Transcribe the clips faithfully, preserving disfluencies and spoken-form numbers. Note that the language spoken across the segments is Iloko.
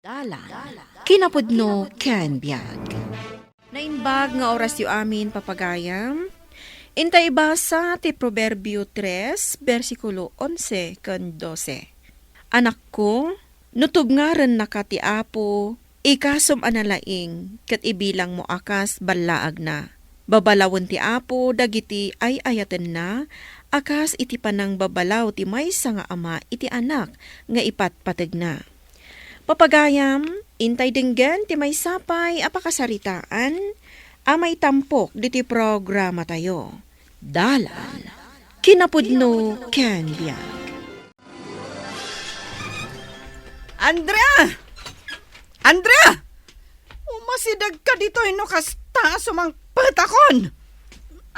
Dalan, kinapudno ken biag. Naimbag nga orasyo amin, papagayam. Inta ibasa ti Proverbio tres, bersikulo onse ken dose. Anakko, no tubngarennaka ti Apo, ikasom a nalaing ket ibilangmo a kas ballaagna. Babalawen ti Apo dagiti ay-ayatenna a kas iti panangbabalaw ti maysa nga ama iti anak nga ipatpategna. Papagayam, intay denggen ti maysa pay a pakasaritaan a maitampok ditoy programatayo. Dalan, kinapudno ken biag. Andrea! Andrea! Umasidegka ditoy no kasta a sumangpetakon!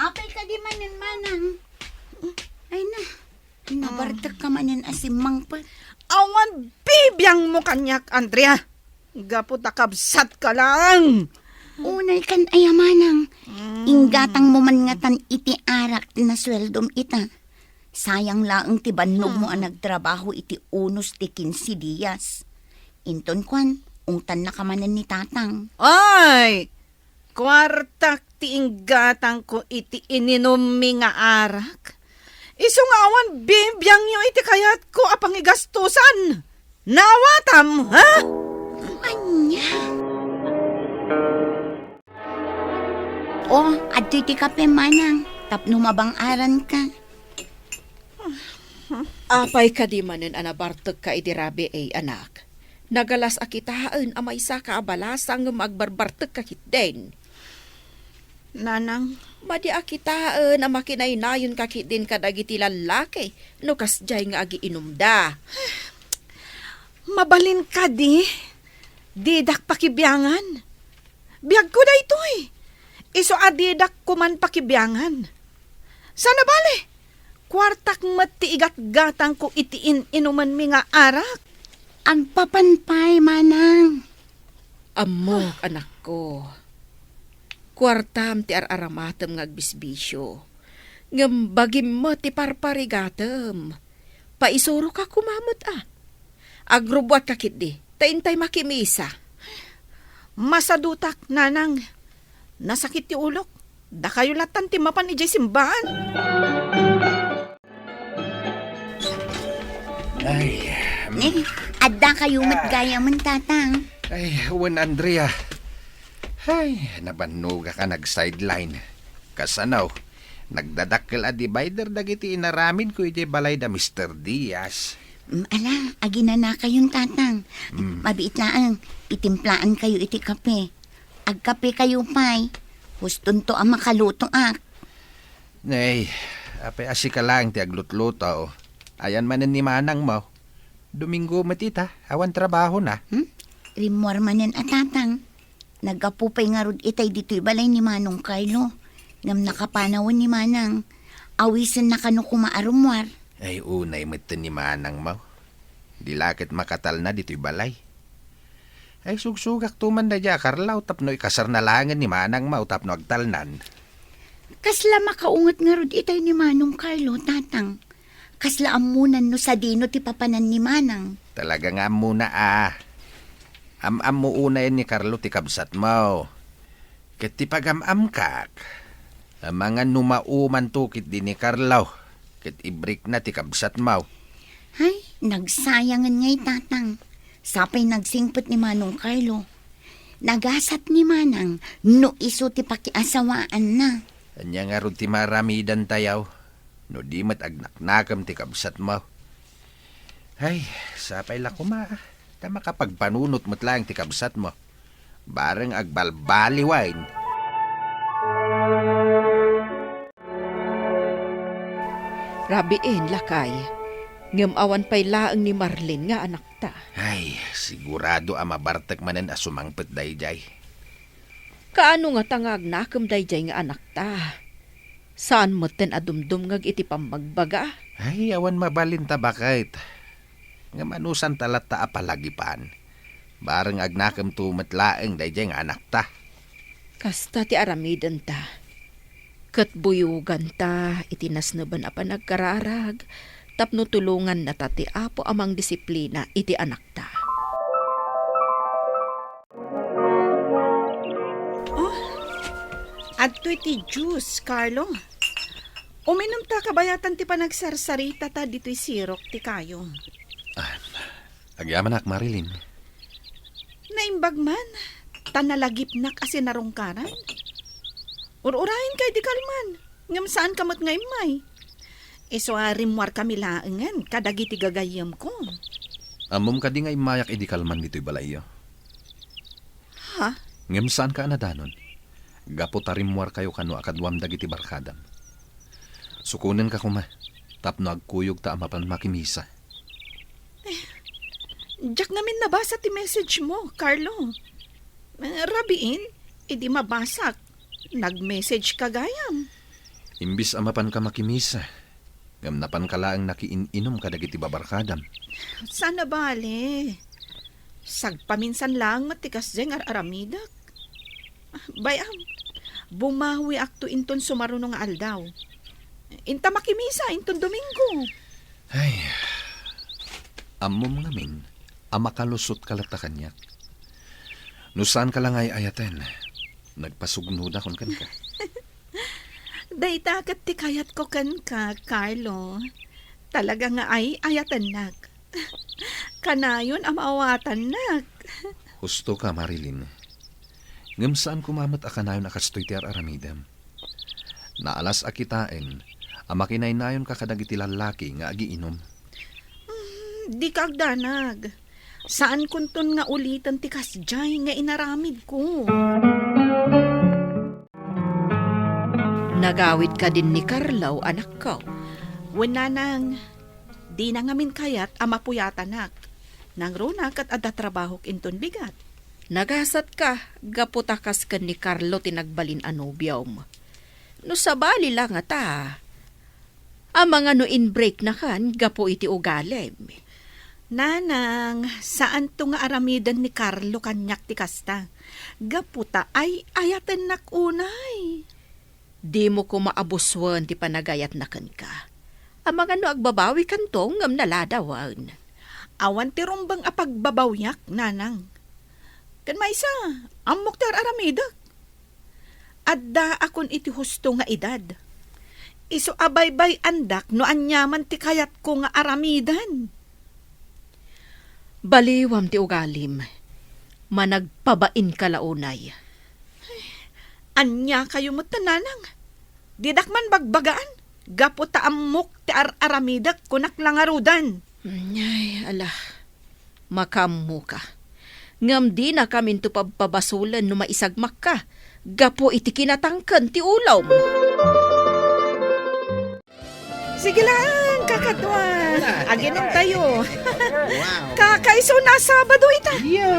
Apay kadi manen, manang? Ay na, nabartek ka manen a simmangpet. Awan bibiangmo kaniak, Andrea. Gapu ta kabsatka lang. Unay kan aya, manang. Mm. Inggatangmo man ngatan iti arak ti nasueldom ita. Sayang laeng ti bannogmo a Hmm. nagtrabaho iti unos ti kinse dias. Inton kuan, ungtannaka manen ni tatang. Ay! Kuartak ti inggatangko iti ininummi nga arak. Isu nga awan bibiangyo iti kayatko a pangigastusan. Naawatam, ha? Ania? O, adtoy ti kape, manang, tapno mabang-aranka. Apay kadi manen a nabartekka idi rabii, anak? Nagalas a kitaen a maysaka a balasa ngem agbarbartekka ketdin. Nanang. Madi a kitaen a makinaynayonka ketdin kadagiti lallaki no kasdiay nga agiinumda. Mabalin kadi? Didak pakibiangan. Biagko daytoy. Isu a didak koman pakibiangan. Sana bale, kuartak met ti igatgatangko iti in-inumanmi nga arak. Agpapan pay, manang. Ammok, anakko. Kuartam ti ar-aramatem nga agbisbisio. Ngem bagim met ti parparigatem. Paisuroka koma met a. Agrubbuatka ketdi, ta intay makimisa. Masadutak, nanang. Nasakit ti ulok. Dakayo latan ti mapan idiay simbaan. Ay, mm. Eh, adda kayo met Ah. gayamen, tatang. Ay, wen, Andrea. Ay, nabannogak a nag-sideline. Kasano? Nagdadakkel a divider dagiti inaramidko idiay balay da Mister Diaz. Mm, ala, aginana kayon, tatang. Mm. Mabiit laeng, itimplaan kayo iti kape. Agkape kayo pay. Hustonto a makalutoak. Nay, apay a sika laeng ti aglutluto? Ayan manen ni manangmo. Domingo met ita, awan trabahona. Hmm? Rimmuar manen a tatang. Naggapu pay ngarud itay ditoy balay ni Manong Carlo. Ngem nakapanawen ni manang. Awisenna kano koma a rummuar. Ay, unay metten ni manangmo. Di la ket makatalna ditoy balay. Ay, sugsugakto man daydiay a Carlo tapno ikasarna laengen ni manangmo tapno agtalnan. Kasla makaunget ngarud itay ni Manong Carlo, tatang. Kasla ammonan no sadino ti papanan ni manang. Talaga nga ammona a. Am-ammo unayen ni Carlo ti kabsatmo. Ket ti pagam-amkak, amangan no maumanto ketdi ni Carlo, ket ibrikna ti kabsatmo. Ay, nagsayangen ngay, tatang. Sapay nagsingpet ni Manong Carlo. Nagasat ni manang no isu ti pakiasawaanna. Ania ngarud ti maaramidantayo no di met agnaknakem ti kabsatmo? Ay, sapay la koma, ta makapagpanunot met laeng ti kabsatmo. Bareng agbalbaliwen. Rabiin, lakay. Ngem awan pay laeng ni Marlene nga anakta. Ay, sigurado a mabartek manen a sumangpet daydiay. Kaano ngata nga agnakem daydiay nga anakta? Saan metten a dumdumngeg iti pammagbaga? Ay, awan mabalin ta baket. Ngem anusanta latta a palagipan? Bareng agnakemto met laeng daydiay nga anakta. Kasta ti aramidenta. Ket buyoganta iti nasneban a panagkararag tapno tulongannata ti Apo a mangdisiplina iti anakta. Adtoy ti juice, Carlo. Uminumta kabayatan ti panagsarsaritata ditoy sirok ti kayo. Ah, agyamanak, Marilyn. Naimbag man, ta nalagipnak a sinarungkaran. Ur-urayenka idi kalman, ngem saanka met nga immay. Isu a rimmuarkami laengen kadagiti gagayyemko. Ammom kadi nga immayak idi kalman ditoy balayyo? Ha? Ngem saanka a nadanon. Gapu ta rimmuarkayo kano a kaduam dagiti barkadam. Sukonenka koma, tapno agkuyogta a mapan makimisa. Diak ngamin nabasa ti message mo, Carlo. Eh, rabiin, idi mabasak, nag-message ka gayam. Imbis a mapanka makimisa, ngem napanka laeng nakiin-inum kadagiti babarkadam. Saan a bale. Sagpaminsan laeng met ti kasdiay nga ar-aramidek. Bay-am, bumawiakto inton sumaruno nga aldaw. Inta makimisa inton Domingo. Ay, ammom ngamin a makalusotka latta kaniak. No saanka la nga ay-ayaten, nagpasugnodak kenka. Dayta ket ti kayatko kenka, Carlo. Talaga nga ay-ayatennak. Kanayon a maawatannak. Husto ka, Marilyn. Ngem saan koma met a kanayon a kastoy ti ar-aramidem. Naalas a kitaen a makinaynayonka kadagiti lallaki nga agiinum. Mm, dika agdanag. Saankonton nga uliten ti kasdiay nga inaramidko. Nagawid kadin ni Carlo, anakko? Wen, nanang, dina ngamin kayat a mapuyatanak. Nangruna ket adda trabahok inton bigat. Nagasatka, gapu ta kas ken ni Carlo ti nagbalin a nobiom. No sabali la ngata, amangan no inbreaknakan gapu iti ugalim. Nanang, saanto nga aramiden ni Carlo kaniak ti kasta. Gapu ta ay-ayatennak unay. Dimo koma abusoen ti panagayatna kenka. Amangan no agbabawikanto ngem naladawen. Awan ti rumbeng a pagbabawiak, nanang. Ken maysa, ammok ti ar-aramidek. Addaakon iti husto nga edad. Isu a baybay-andak no aniaman ti kayatko nga aramiden. Baliwam ti ugalim. Managpabainka la unay. Ania kayo met, nanang? Didak man bagbagaan, gapu ta ammok ti ar-aramidek, kunak la ngaruden. Ay, ala. Makaammoka. Ngem dinakaminto pabpabasolen no maisagmakka, gapu iti kinatangken ti ulom. Sige lang, kakadua. Aginom tayo. Wow. Kakaiso na Sabado ita. Yo.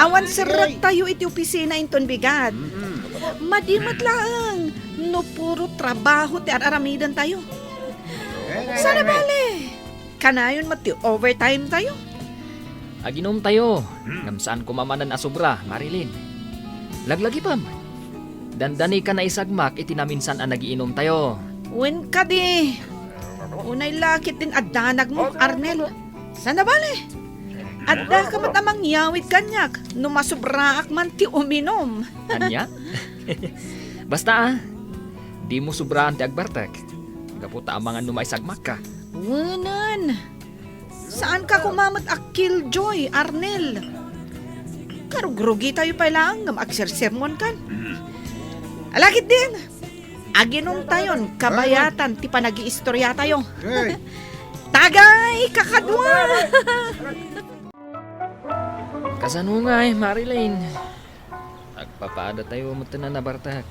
Awan serrek tayo iti opisina inton bigat. Mm-mm. Madi met laeng no puro trabaho ti ar-aramiden tayo. Sana bale. Kanayon met ti overtime tayo. Aginom tayo. Hmm. Ngem saan koma manen a sobra, Marilyn. Laglagipem. Dandani ka naisagmak iti naminsan a nagiinom tayo. Wen kadi. Unay la ketdin addanag mo, Arnel. Sana bale. Adda ka met a mangyawid kaniak no masobraak man ti uminom. Ania? Basta, ah, dimo sobraan ti agbartek. Gapu ta amangan no maisagmakka. Wenen. Saanka koma met a killjoy, Arnel. Karugrugi tayo pay laeng ngem agsersermonkan. Ala ketdin, aginom tayon kabayatan ti panagiistorya tayo. Hey. Tagay, kakadua! Kasano ngay, Marilyn? Agpapada tayo metten a nabartek.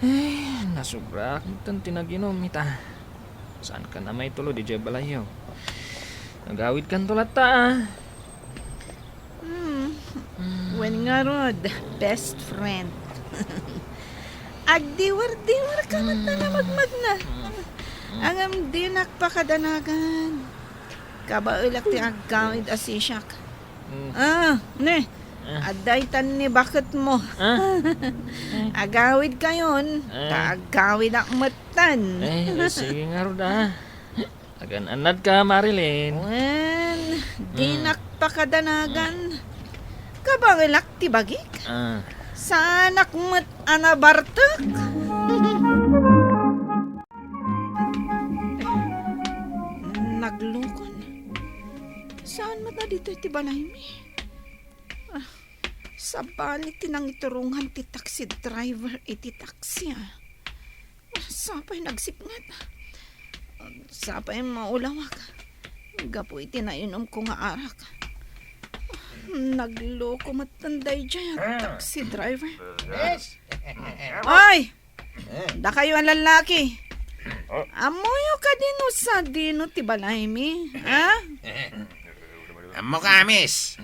Ay, nasobraak metten ti naginom ita. Saanka a maitulod idiay balayyo? Agawidkanto latta, ah. Hmm. Wen ngarud, best friend. Agdiwer-diwer ka met a namagmagna. Ngem dinak pakadanagan. Kabaelak ti agkawid a sisiak. Mm. Ah, ne. Ah. Adda itan ni baketmo. Ah. Agawid kayon, ah, ta agkawidak metten. Eh, sige ngarud, ah. Agan-annadka, Marilyn. Wen, mm, dinak pakadanagan. Kabaelak ti bagik. Ah. Saanak met a nabartek. Naglukon. Saan met a ditoy ti balaymi? Ah, sabali ti nangiturongan ti taxi driver iti taxi, ah. Sapay nagsipnget. Sapay maulawak. Gapu iti nainom ko nga arak. Nagluko met daydiay a taxi driver. Miss! Ay! Dakayo a lallaki. Ammoyo kadi no sadino ti balaymi, ha? Ammoka, miss.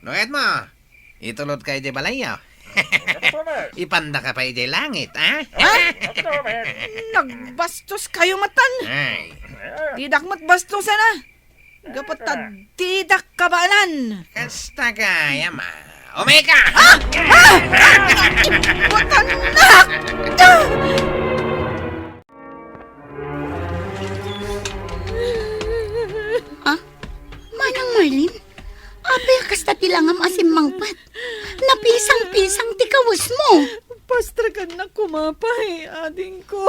No ket mo, itulodka idiay balayyo. Ipandaka pay idiay langit, ha? Ha? Nagbastoskayo met. Ay. Didak met bastosan, ah. Gapu ta didak kabaelan. Kasta gayam, ah. Umika! Ah! Ah! Ibutanak! Ah! Ah? Manang Marlene? Apay a kasta ti langam a simmangpet? Napisang-pisang ti kawesmo. Pastrakannak koma pay, adingko.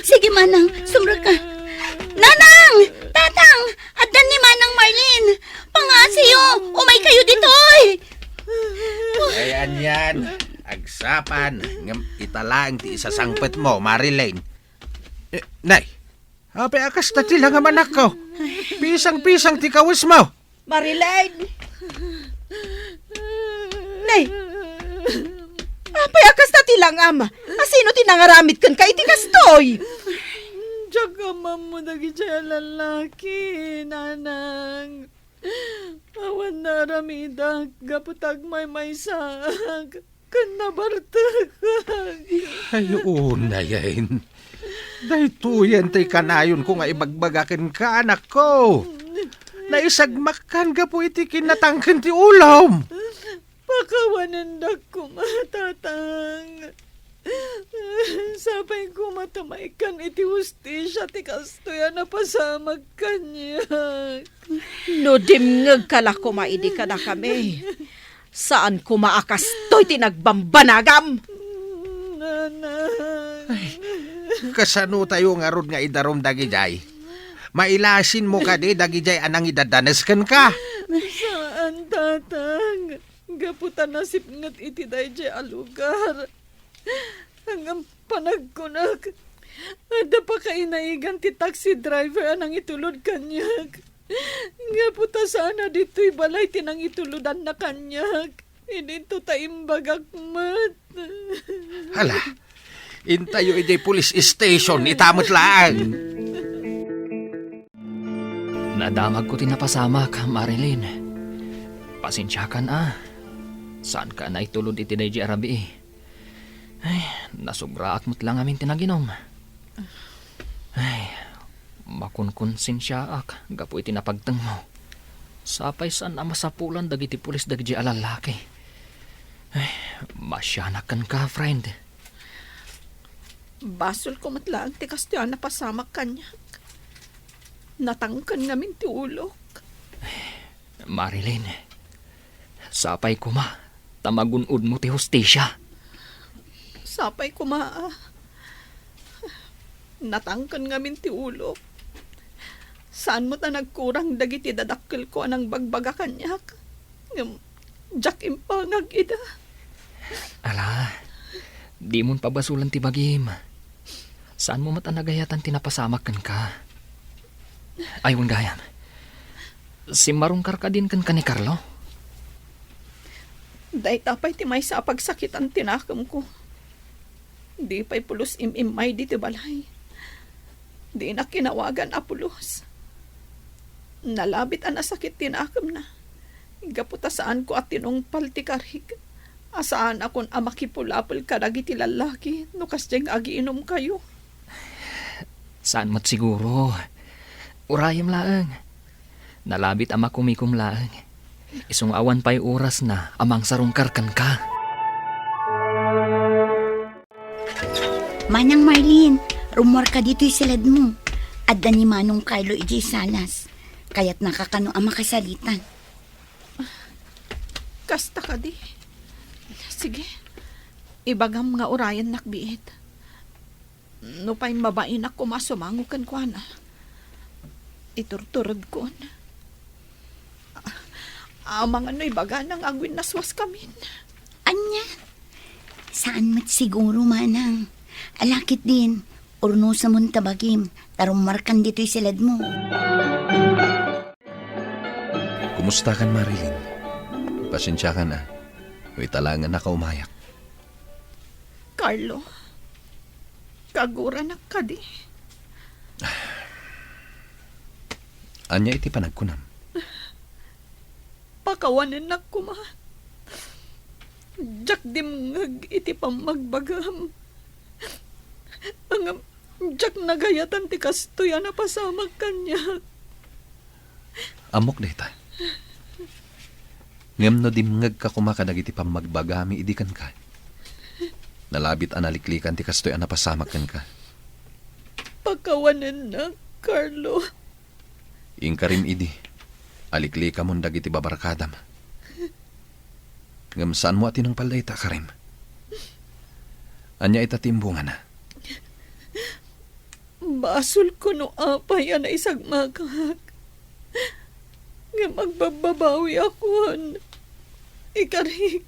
Sige, Manang, sumrekka. Nanang! Tatang! Addan ni Manang Marlene! Pangaasiyo! Umaykayo ditoy! Ay, anian, agsapa, ngem ita laeng ti isasangpetmo, Marilyn. Eh, nay, apay a kasta ti langam, anakko? Pisang-pisang ti kawesmo. Marilyn! Nay! Apay a kasta ti langam? Asino ti nangaramid kenka iti kastoy? Diak ammo dagidiay a lallaki, Nanang. Awan naaramidak gapu ta agmaymaysaak ken nabartekak. Ay, unay, Ain. Daytoyen ti kanayonko nga ibagbaga kenka, anakko. Naisagmakkan gapu iti kinnatangken ti ulom. Pakawanendak koma, Tatang. Sapay koma ta maikkan iti hustisia ti kastoy a napasamak kaniak. No dimngegka la koma idi kadakami, saan koma a kastoy ti nagbambanagam. Nanang. Ay, kasanotayo ngarud nga idarum dagidiay? Mailasinmo kadi dagidiay a nangidadanes kenka? Saan, Tatang. Gapu ta nasipnget iti daydiay a lugar. Ngem panagkunak, adda pakainaigan ti taxi driver a nangitulod kaniak. Gapu ta saan a ditoy balay ti nangitulodanna kaniak. Idinto ta imbagak met. Hala, intayo idiay police station, ita met laeng. Nadamagko ti napasamak, Marilyn. Pasensiakan a. Saanka a naitulod iti daydiay a rabii. Ay, nasubraak met la ngamin ti naginum. Ay, makonkonsensiaak gapu iti napagtengmo. Sapay saan a masapulan dagiti pulis dagiti a lallaki. Ay, masianak kenka, friend. Basolko met laeng ti kastoy a napasamak kaniak. Natangken ngamin ti ulok. Marilyn, sapay koma ta magun-odmo ti hustisia. Sapay koma a natangken ngamin ti ulok. Saan met a nagkurang dagiti dadakkelko a nangbagbaga kaniak. Ngem diak impangag ida. Ala, dimon pabasolen ti bagim. Saanmo met a nagayatan ti napasamak kenka. Ay, wen gayam. Simmarungkar kadin kenka ni Carlo? Dayta pay ti maysa a pagsakitan ti nakemko. Di pay pulos im-immay ditoy balay. Dinak inawagan a pulos. Nalabit a nasakit ti nakemna. Gapu ta saanko a tinungpal ti karik a saanakon a makipulapol kadagiti lallaki no kasdiay nga agiinumkayo. Saan met siguro. Urayem laeng. Nalabit a makumikom laeng. Isu nga awan pay orasna a mangsarungkar kenka. Manang Marlene, rummuarka ditoy siledmo. Adda ni Manong Carlo idiay salas. Kayatnaka kano a makasalitan. Kasta kadi. Sige, Ibagam nga urayennak biit. Nupay mabainak koma sumango kenkuana, iturturedkon. Amangan no ibagana nga agwinnaswaskamin. Ania? Saan met siguro, manang. Ala ketdin, urnosemon ta bagim, ta rummuarkan ditoy siledmo. Kumustakan, Marilyn? Pasensiakan, a. Ita laeng a nakaumayak. Carlo, kaguranak kadi? Ania iti panagkunam? Pakawanennak koma. Diak dimngeg iti pammagbagam. Ngem diak nagayatan ti kastoy a napasamak kaniak. Ammok dayta. Ngem no dimngegka koma kadagiti pammagbagami idi kenka, nalabit a naliklikan ti kastoy a napasamak kenka. Pakawanennak, Carlo. Inkarim idi, aliklikamon dagiti babarkadam. Ngem saanmo a tinungpal dayta, Karim. Ania ita ti imbungana? Basolko no apay a naisagmakak. Ngem agbabbabawiakon. Ikarik,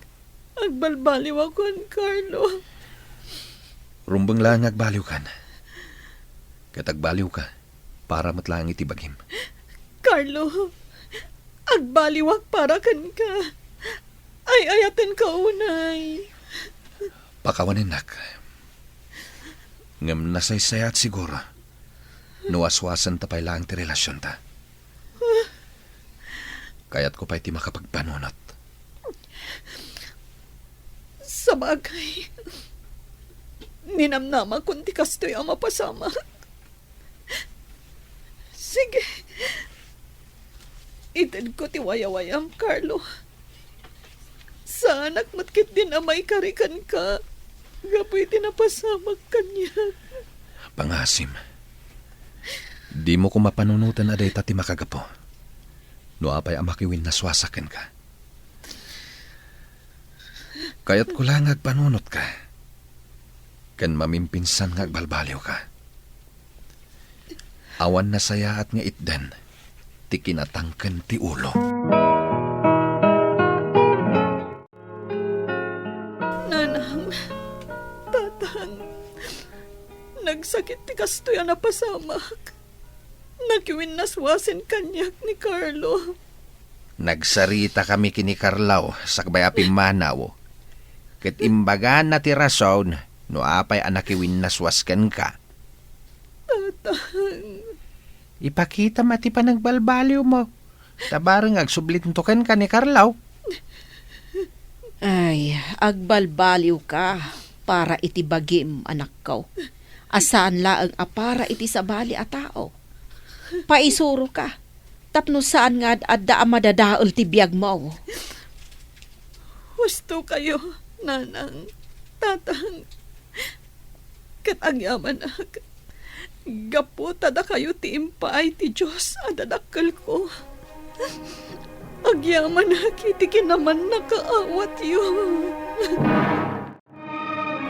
agbalbaliwakon, Carlo. Rumbeng laeng nga agbaliwkan. Ket agbaliwka para met laeng iti bagim. Carlo, agbaliwak para kenka. Ay-ayatenka unay. Pakawanennak. Ngem nasaysayaat siguro no waswasenta pay laeng ti relasionta. Kayatko pay ti makapagpanunot. Sabagay, ninamnamakon ti kastoy a mapasamak. Sige. Itedko ti wayawayam, Carlo. Saanak met ketdin a maikari kenka gapu iti napasamak kaniak. Pangasim, dimo koma panunoten a dayta ti makagapu no apay a makiwinnaswasak kenka. Kayatko la nga agpanunotka ken mamimpinsan nga agbalbaliwka. Awan nasayaat nga itdan ti kinatangken ti ulo. Nanang, tatang, nagsakit ti kastoy a napasamak. Nakiwinnaswasen kaniak ni Carlo. Nagsaritakami ken ni Carlo sakbay a pimmanaw, ket imbagana ti rason no apay a nakiwinnaswas kenka. Tatang. Ipakitam a ti panagbalbaliwmo, ta bareng agsublinto kenka ni Carlo. Ay, agbalbaliwka para iti bagim, anakko. A saan laeng a para iti sabali a tao. Paisuroka, tapno saan nga ad-adda a madadael ti biagmo. Husto kayo, nanang, tatang. Ket agyamanak, gapu ta dakayo ti impaay ti Dios a dadakkelko. Agyamanak iti kinamannakaawatyo.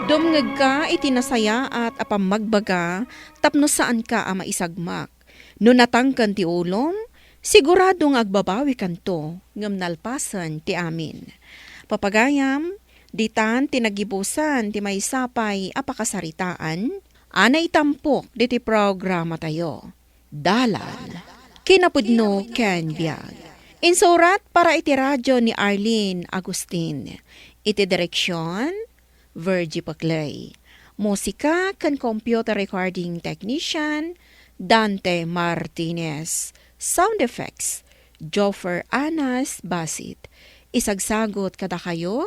Dumngegka iti nasayaat a pammagbaga tapno saanka a maisagmak. No natangken ti ulom, sigurado nga agbabawikanto, ngem nalpasen ti amin. Papagayam, ditan ti nagibusan ti maysa pay a pakasaritaan a naitampok ditoy programatayo. Dalan, kinapudno ken biag. Insurat para iti radio ni Arlene Agustin. Iti direksion, Virgie Paclay. Musika ken computer recording technician, Dante Martinez. Sound effects, Joffer Anas Basit. Isagsagot kadakayo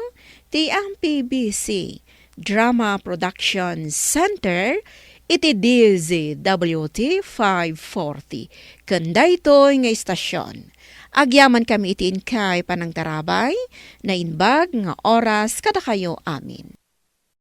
ti M P B C Drama Production Center iti D Z W T five forty. Ken daytoy nga istasyon, agyamankami iti inkay panangtarabay, naimbag nga oras kadakayo amin.